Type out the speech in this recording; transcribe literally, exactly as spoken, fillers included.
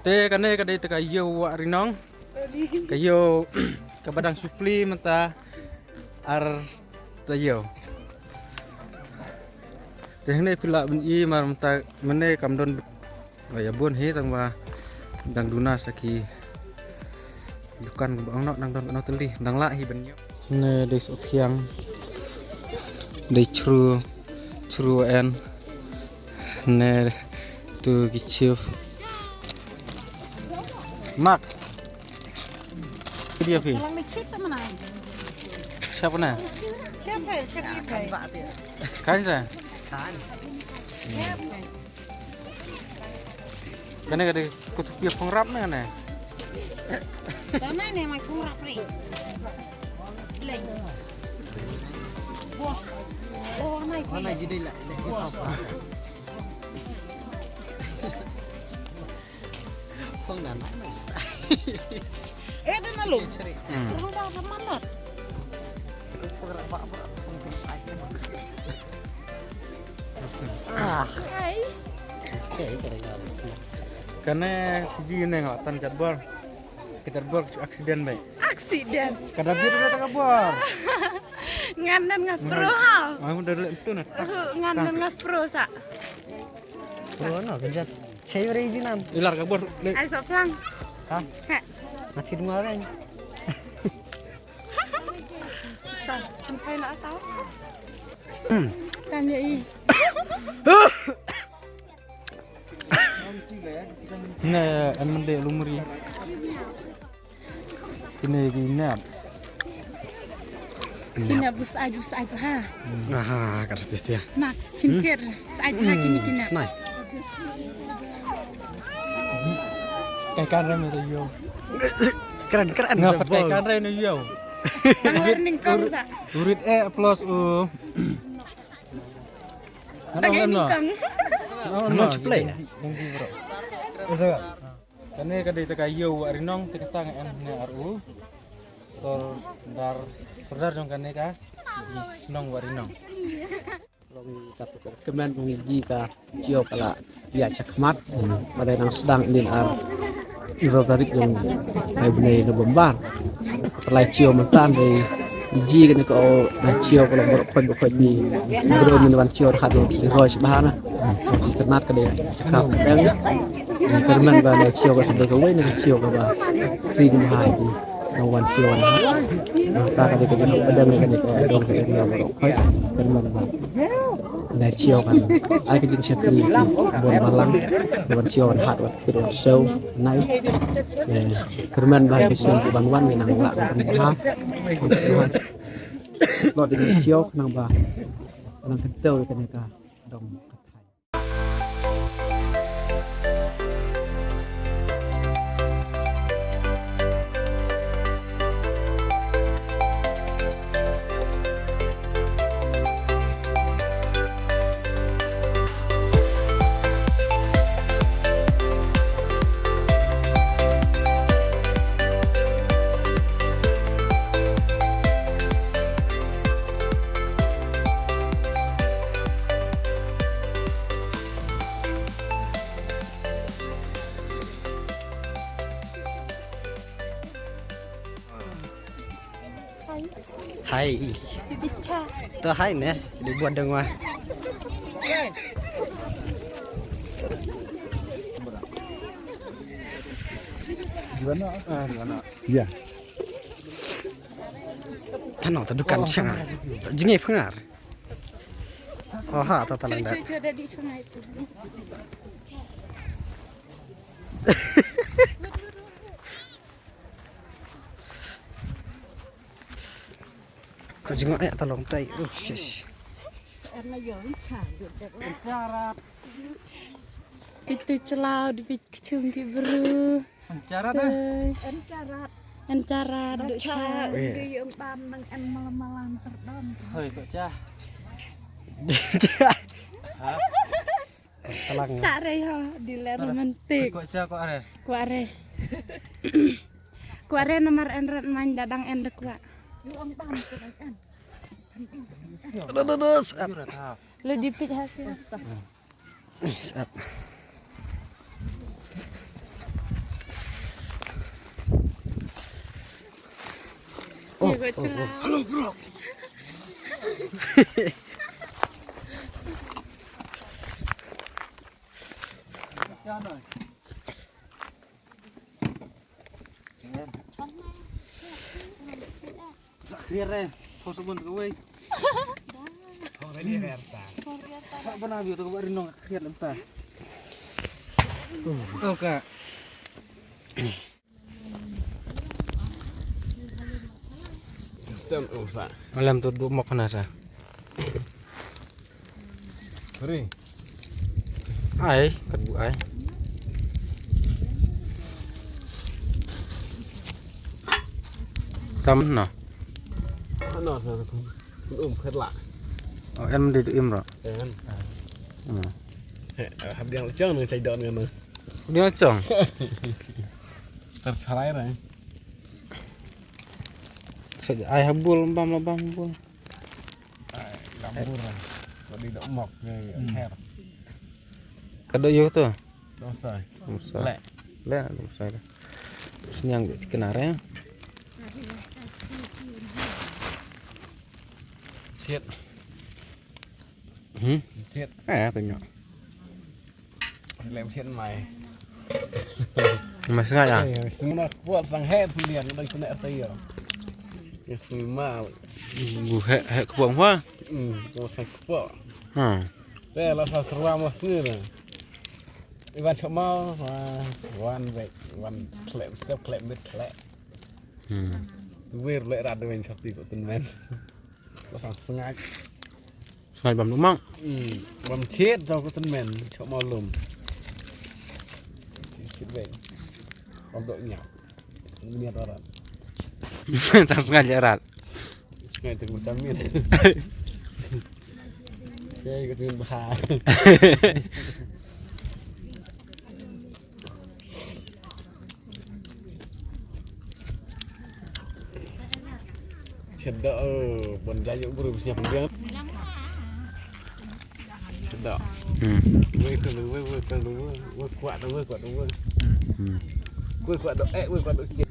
Te kane ka dei te ka ïew Wah Rinong. Ka ïew kaba dang shu plie mynta ar taïew. Te hangne phi lah ban i mar mynta mynne kam don bit. Ba ïa bun hi tang ba dang duna sa ki dukan kaba ong noh dang don noh tylli dang lah hi ban ïew. Ne dei soh thiang. Dei chru chru en. Ne tu ki chef. Mak. Dia phi. Dalam mikir sama nai. Siapa na? Siapa? Siapa? Kan sa? Kan. Siapa? Kane ka dei kutip ïa phungrap ne kane. Kane ne mai phungrap ri. Leng. Bos. Oh, nai. Oh, nai jadi lah. Bos. Phong dan nai mai style. Eh, dan lalu. Ceri. Hmm. Perlu dah sama lot. Phungrap ba ba phung terus ai. Ah. Hai. Okay, kare kare. Kane ji ne nga tan jatbor. Ki jatbor ki accident bai. Accident. Kada bit da ka bor. Ngan dan nga pro hal. Aku dari lem tu na. Ngan dan nga pro sa. Pro no kan jat. Chei re ji nam. Ilar ka bor. Ai so plang. Ha. He. Mati dua kan. Kan pai na asal. Hmm. Kan ya i. Ne an mende lumri. Kine ki nap. Kine bus aj bus aj ha. Aha, ka artis dia. Max pinter saj ha kine kine. Snai. Kai kan ram itu yo. Keren keren. Ngapa kai kan ram itu yo? Tang warning kong sa. Urit eh plus u. Tang ini kong. Mau play ya? Kane ka dei te ka ïew Wah Rinong te kata nga em ne ar u. Sordar sordar jong kane ka nong Wah Rinong. Long ka tu ka kmen ong ji ka jio ka la ïa chakmat. Ba dei nang sdang nin ar iro tarik jong ai bnei November. Ka la jio mynta dei Ji kane ka o na chiaw ka long baroh khoit baroh khoit ni. Bro min wan chiaw da khat ki roi sbha na. Ki kyrnat ka dei chakap dang. Kyrmen ba na chiaw ka sa dei ka wei na chiaw ka ba kring bha ki. Nang wan chiaw wan ha. Ta ka dei ka jingkyrmen ka dei ka dong ka area baroh khoit. Kyrmen ba na chiaw kan ai ka jingshakri ki bun balang. Wan chiaw wan hat wan kit wan show nai. Kyrmen ba ki sien ki ban wan ngi nang lah ban bha. Lo ding chiok nang ba nang kyntew ïa kane ka dong ka thaiñ. Hai. Bicha. To hai ne, di buat dengwa. Iya. Tano ta dukan changa. Jngi phngar. Oh ha ta talang da. Chu chu da di chungai tu. Ko jingok ïa ta long tai. Oh shish. Itu chelao di bit kchung ki bru. Encarat ah. Encarat. Encarat duk cha. Di yum tam nang en malam-malam terdon. Hoi kok cha. Talang. Cha re ho di le romantik. Kok cha kok re. Kok re. Kok re namar en rat man dadang en de kok. Aduh, aduh, aduh, siap. Lo dipit hasil. Siap. Hello, bro. Sa khriat re, thong sabun kawei. Thong re ni re ta. Sa bana bi to ka ba rinong khriat lem ta. Okay. System, oh, sa. Malam tu duk mok na sa. Sorry. Ai, kat bu ai. Tam na. Ano sa tu. Um, khat la. Oh, em di tu im ro. Em. Hmm. He, hab diang chang nang chai don ngan. Diang chang. Tersarai re. Sa ai ha bul bam la bam bul. Ai, bam bul. Ko di dok mok ni her. Ka dok yu tu. Dok sai. Dok sai. Le. Le dok sai. Sniang di kena re. Shit. Hmm? Shit. Eh, aku nyok. Lem shit mai. Mai sngaid ah. Eh, semua kuat sang het pilihan udah kena tayo. Ya semua. Bu he he kepong ha. Hmm, mau sang kuat. Ha. Te la sa serwa mo sngir. Iwan chok mau wan wek wan klep step klep mit klep. Hmm. Wer le rad wen chok ti ko tun men. Ko sang sngaid. Sngaid bam lumang. Hmm. Bam chet jong ko tun men chok mau lum. Chet wen. Bam dok nyap. Ni rat. Sang sngaid le rat. Sngaid tu macam ni. Okey, ko tun bah. Cheddar, oh, bon jayu buru bisnya penggiang. Cheddar. Hmm. Wei kan wei, wei kan wei, wei kuat wei, kuat wei. Hmm. Wei kuat do, eh, wei kuat do.